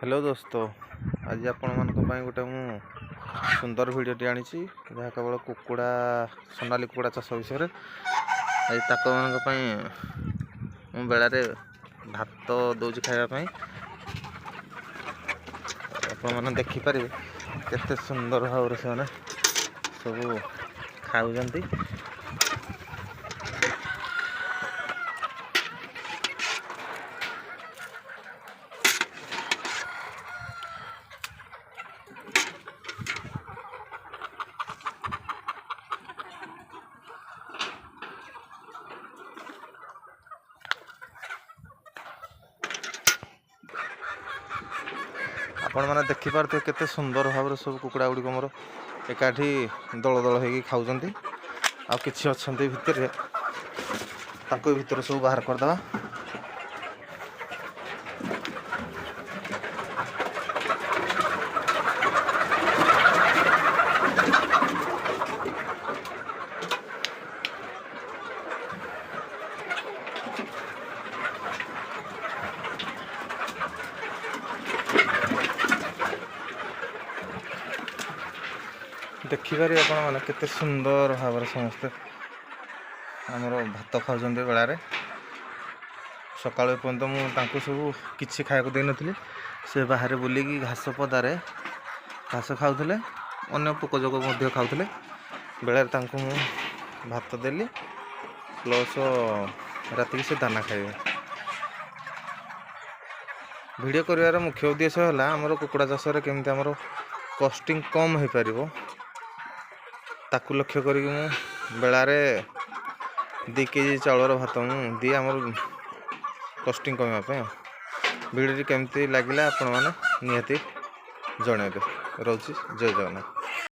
Hello ଦୋସ୍ତ, ଆଜି ଆପଣମାନଙ୍କ ପାଇଁ ଗୋଟେ ମୁଁ ସୁନ୍ଦର ଭିଡ଼ିଓଟି ଆଣିଛି, ଯାହା କେବଳ କୁକୁଡ଼ା, ସୋନାଲି କୁକୁଡ଼ା ଚାଷ ବିଷୟରେ। ଆଜି ତାଙ୍କମାନଙ୍କ ପାଇଁ ମୁଁ ବେଳାରେ ଭାତ ଦେଉଛି ଖାଇବା ପାଇଁ। ଆପଣମାନେ ଦେଖିପାରିବେ କେତେ ସୁନ୍ଦର ଭାବରେ ସେମାନେ ସବୁ ଖାଉଛନ୍ତି। ଆପଣମାନେ ଦେଖିପାରୁଥିବେ କେତେ ସୁନ୍ଦର ଭାବରେ ସବୁ କୁକୁଡ଼ା ଗୁଡ଼ିକ ମୋର ଏକାଠି ଦଳ ଦଳ ହେଇକି ଖାଉଛନ୍ତି। ଆଉ କିଛି ଅଛନ୍ତି ଭିତରେ, ତାଙ୍କୁ ଭିତରେ ସବୁ ବାହାର କରିଦେବା। ଦେଖିପାରିବେ ଆପଣମାନେ କେତେ ସୁନ୍ଦର ଭାବରେ ସମସ୍ତେ ଆମର ଭାତ ଖାଉଛନ୍ତି ବେଳାରେ। ସକାଳୁ ଏପର୍ଯ୍ୟନ୍ତ ମୁଁ ତାଙ୍କୁ ସବୁ କିଛି ଖାଇବାକୁ ଦେଇନଥିଲି। ସେ ବାହାରେ ବୁଲିକି ଘାସ ପଦାରେ ଘାସ ଖାଉଥିଲେ, ଅନ୍ୟ ପୋକଜୋକ ମଧ୍ୟ ଖାଉଥିଲେ। ବେଳାରେ ତାଙ୍କୁ ମୁଁ ଭାତ ଦେଲି, ପ୍ଲସ୍ ରାତିକି ସେ ଦାନା ଖାଇବେ। ଭିଡ଼ିଓ କରିବାର ମୁଖ୍ୟ ଉଦ୍ଦେଶ୍ୟ ହେଲା, ଆମର କୁକୁଡ଼ା ଚାଷରେ କେମିତି ଆମର କଷ୍ଟିଂ କମ୍ ହୋଇପାରିବ, ତାକୁ ଲକ୍ଷ୍ୟ କରିକି ମୁଁ ବେଳାରେ 2 କେଜି ଚାଉଳର ଭାତ ମୁଁ ଦିଏ, ଆମର କଷ୍ଟିଂ କମିବା ପାଇଁ। ଆଉ ଭିଡ଼ିଓଟି କେମିତି ଲାଗିଲା ଆପଣମାନେ ନିହାତି ଜଣାଇବେ। ରହୁଛି, ଜୟ ଜଗନ୍ନାଥ।